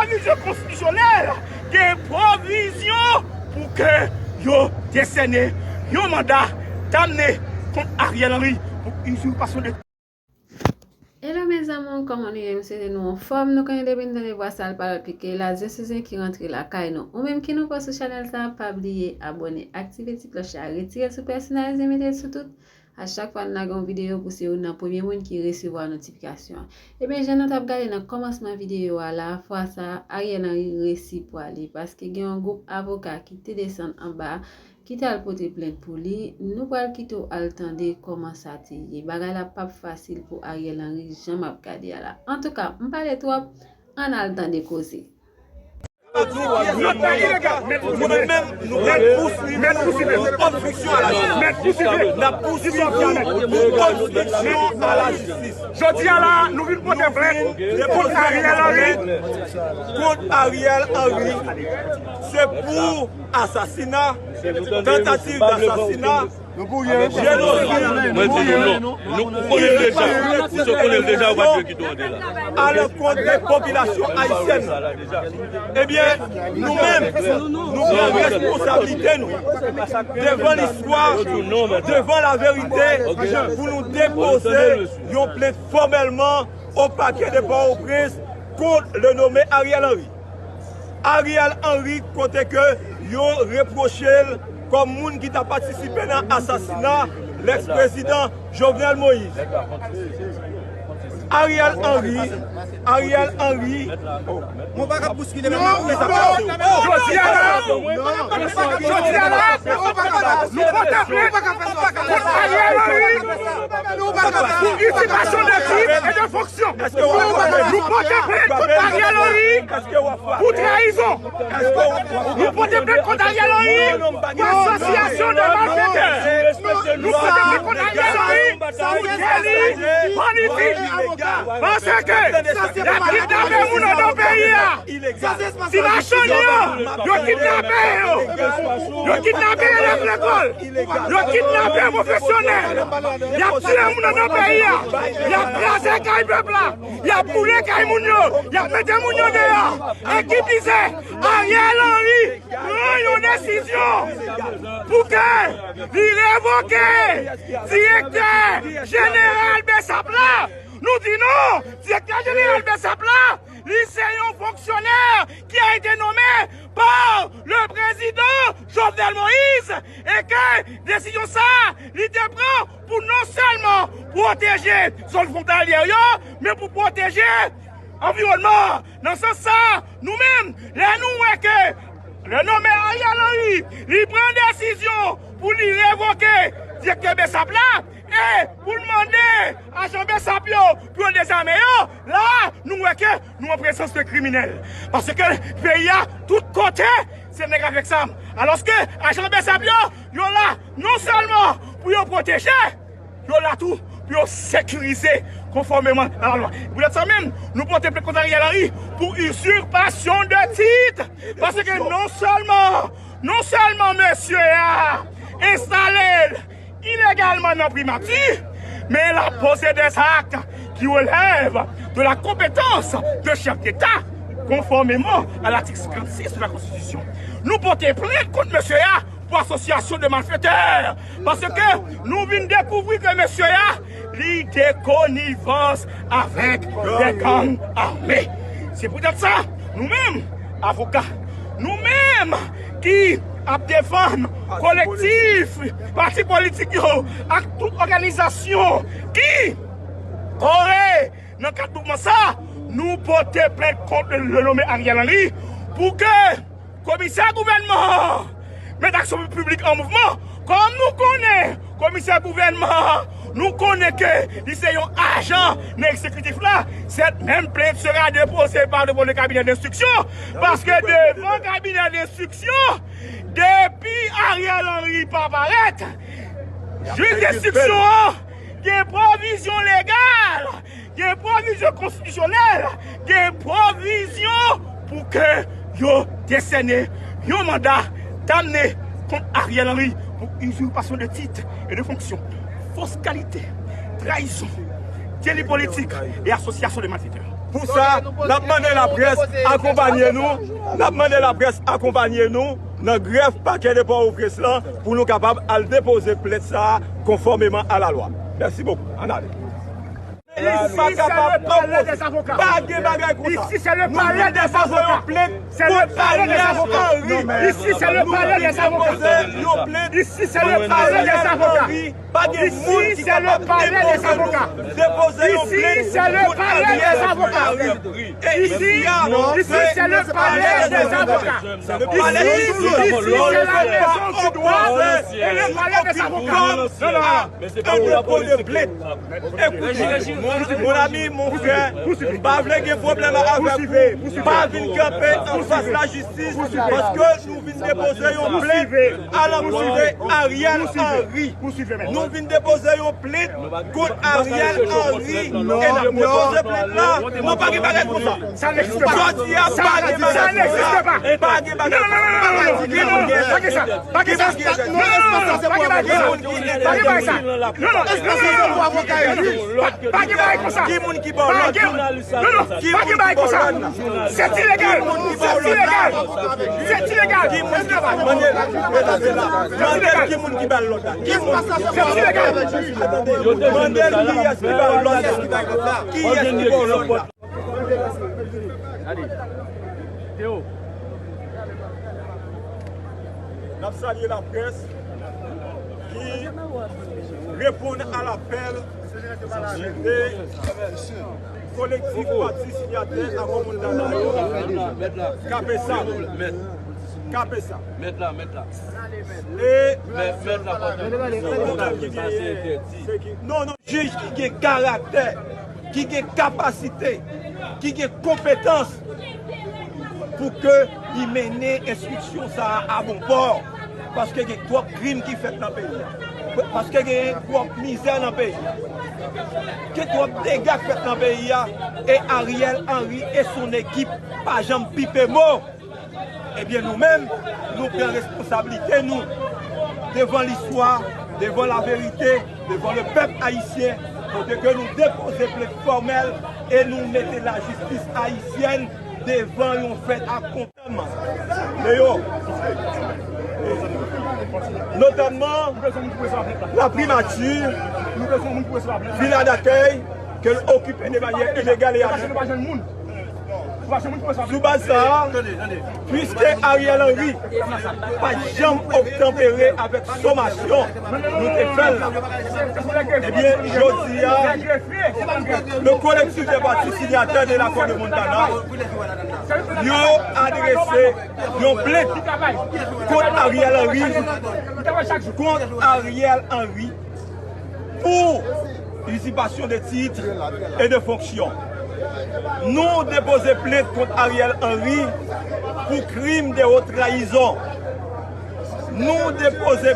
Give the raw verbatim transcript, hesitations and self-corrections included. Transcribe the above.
Revizyon konstitisyonèl, gen pwovizyon pou ke yo desène yon manda damne kont Ariel Henry pou izipasyon de. Hello mes amours, kòman nou ye? M swete nou anfòm. Nou konnen depi n tande vwa sa, l pa lòt ke Keyla Zesuzin ki rantre lakay nou. Ou menm ki nouvo sou chanèl sa, pa bliye abòne, aktive ti klòch la, retire l sou pèsonalize, mete l sou tout. A chak fwa n lage yon videyo pou se ou nan premye moun ki resevwa notifikasyon an. Ebyen, jan nou t ap gade nan kòmansman videyo a la, fwa sa a, Ariel Henry resi pwale, paske gen yon gwoup avoka ki te desann anba, ki t al pote plent pou li. Nou pral kite w al tande kòman sa te ye. Bagay la p ap fasil pou Ariel Henry, jan m ap gade a la. Antouka, m pale twòp, ann al tande koze. Mwen menm, nou pral pouswiv ou pou obstriksyon a la jistis. N ap pouswiv ou pou obstriksyon a la jistis. Jodi a la, nou vin pote plent kont Ariel Henry. Kont Ariel Henry. Se pou asasina, tantativ dasasina, Mwen di nou non. Nou, ou konnen l deja. Ou se konnen l deja, ou pa t dwe kite w ande la. Alakont de popilasyon ayisyèn nan. Ebyen, nou menm, nou pran responsablite nou devan listwa, devan laverite, pou nou depoze yon plent fòmèlman o pakè de Pòtoprens kont le nome Ariel Henry. Ariel Henry, kote ke yo repwoche l kòm moun ki ta patisipe nan asasina lèks prezidan Jovenel Moïse. Ariel Henry, Ariel Henry. Mwen pa ka bouskile men mwen sa pase. Jodi a la, jodi a la, nou pote plent kont Ariel Henry pou izipasyon de tit e de fonksyon. Nou pote plent kont Ariel Henry pou trayizon. Nou pote plent kont Ariel Henry pou asosyasyon de malfetè. Nou pote plent kont Ariel Henry pou deli politik. Paske y ap kidnape moun anndan peyi a. Ti machann yo, yo kidnape yo. Yo kidnape elèv lekòl. Yo kidnape pwofesyonèl. Y ap tiye moun anndan peyi a. Y ap kraze kay pèp la. Y ap boule kay moun yo. Y ap mete moun yo deyò. E ki pi se Ariel Henry pran yon desizyon pou ke li revoke direktè jeneral BSAP la. Nou di non, direktè jeneral BSAP la, li se yon fonksyonè ki a été nommé par le président Jovenel Moïse e ke desizyon sa a, li te pran pou non sèlman pwoteje zòn fwontalyè yo, men pou pwoteje anviwònman an. Nan sans sa, nou menm, lè nou wè ke le nome Ariel Henry, li pran desizyon pou li revoke direktè BSAP la, e pou l mande ajan BSAP yo pou yo dezame yo, la a, nou wè ke nou an prezans de kriminèl. Paske peyi a, tout kote, se nèg avèk zam. Alòske ajan BSAP yo, yo la non sèlman pou yo pwoteje, yo la tou pou yo sekirize konfòmeman a lalwa. E poutèt sa menm, nou pote plent kont Ariel Henry pou izipasyon de tit. Paske non sèlman, non sèlman mesye a enstale l ilegalman nan primati, men l ap poze des actes qui relèvent de la compétence de chef d'État, conformément à l'article cinquante-six de la Constitution. Nou pote plent kont mesye a pou asosyasyon de malfetè, paske nou vin dekouvri ke mesye a, li de konivans avèk de gang ame. Se poutèt sa, nou menm, avoka, nou menm ki ap defann kolektif, pati politik yo, ak tout òganizasyon ki kore nan kad mouvman sa, nou pote plent kont le nome Ariel Henry pou ke komisè gouvènman an mete aksyon piblik an mouvman. Kòm nou konnen komisè gouvènman an, nou konnen ke li se yon ajan nan egzekitif la, cette même plainte sera déposée par devant le cabinet d'instruction, paske devan kabinè denstriksyon, depi Ariel Henry pa parèt, jij denstriksyon an gen pwovizyon legal, gen pwovizyon konstitisyonèl, gen pwovizyon pou ke yo desène yon manda damne kont Ariel Henry pou izipasyon de tit e de fonksyon, fos kalite, trayizon, deli politik e asosyasyon de malfetè. Pou sa, n ap mande laprès akonpanye nou, n ap mande laprès akonpanye nou nan grèf pakè de Pòtoprens lan pou nou kapab al depoze plent sa a konfòmeman a la lwa. Mèsi bokou. Ann ale. Peyi pa kapab anpòse. Pa gen bagay konsa. Nou vin depoze yon plent kont Ariel Henry. Nou vin depoze yon plent kont Ariel Henry. Pa gen moun ki kapab enpoze nou. Depoze yon plent kont Ariel Henry. E isi a, se le palais des avocats. Se le palais des avocats. Ici, c'est le palais des avocats. Ici, c'est la maison du droit et le palais des avocats. Non, non, non. An depo de plent. Ekoute, mon, mon ami, mon frè, m pa vle gen pwoblèm avèk ou. Pa vin kanpe anfas lajistis, paske nou vin depoze yon plent alantou de Ariel Henry. Nou vin depoze yon plent kont Ariel Henry e n ap depoze plent la. Non, pa gen bagay konsa. Jodi a, pa gen bagay konsa. Pa gen bagay konsa. Pa gen bagay konsa. Ki moun ki entèdi? Ki moun ki entèdi? Ki moun ki ba w lòd? Ki moun ki ba w lòd? Se ilegal! Se ilegal! Se ilegal! Ki moun ki ba l lòd la? Ki moun? Se ilegal! Mande l kiyès ki ba l lòd la. Kiyès ki ba w lòd la? N ap salye laprès ki reponn a lapèl de kolektif pati sinyatè Akò Montana yo, K P S A. K P S A. E pwoblèm ki genyen, se ki, non, non, jij ki gen karaktè, ki gen kapasite, ki gen konpetans pou ke li mennen enstriksyon sa a a bon pò. Paske gen twòp krim ki fèt nan peyi a. Paske gen twòp mizè nan peyi a. Gen twòp dega k fèt nan peyi a. E Ariel Henry e son ekip pa janm pipe mo. Ebyen, nou menm, nou pran responsablite nou devan listwa, devan laverite, devan lepèp ayisyen, kote ke nou depoze plent fòmèl e nou mete lajistis ayisyèn devan yon fèt akonpanyman. Leyo, notamman laprimati, vila dakèy ke l okipe de manyè ilegal e abitè. Sou baz sa a, piske Ariel Henry pa t janm obtanpere avèk somasyon nou te fè l la, ebyen, jodi a, le collectif des partis signataires de l'accord de Montana, yo adrese yon plent kont Ariel Henry, kont Ariel Henry, pou izipasyon de tit e de fonksyon. Nou depoze plent kont Ariel Henry pou krim de wot trayizon. Nou depoze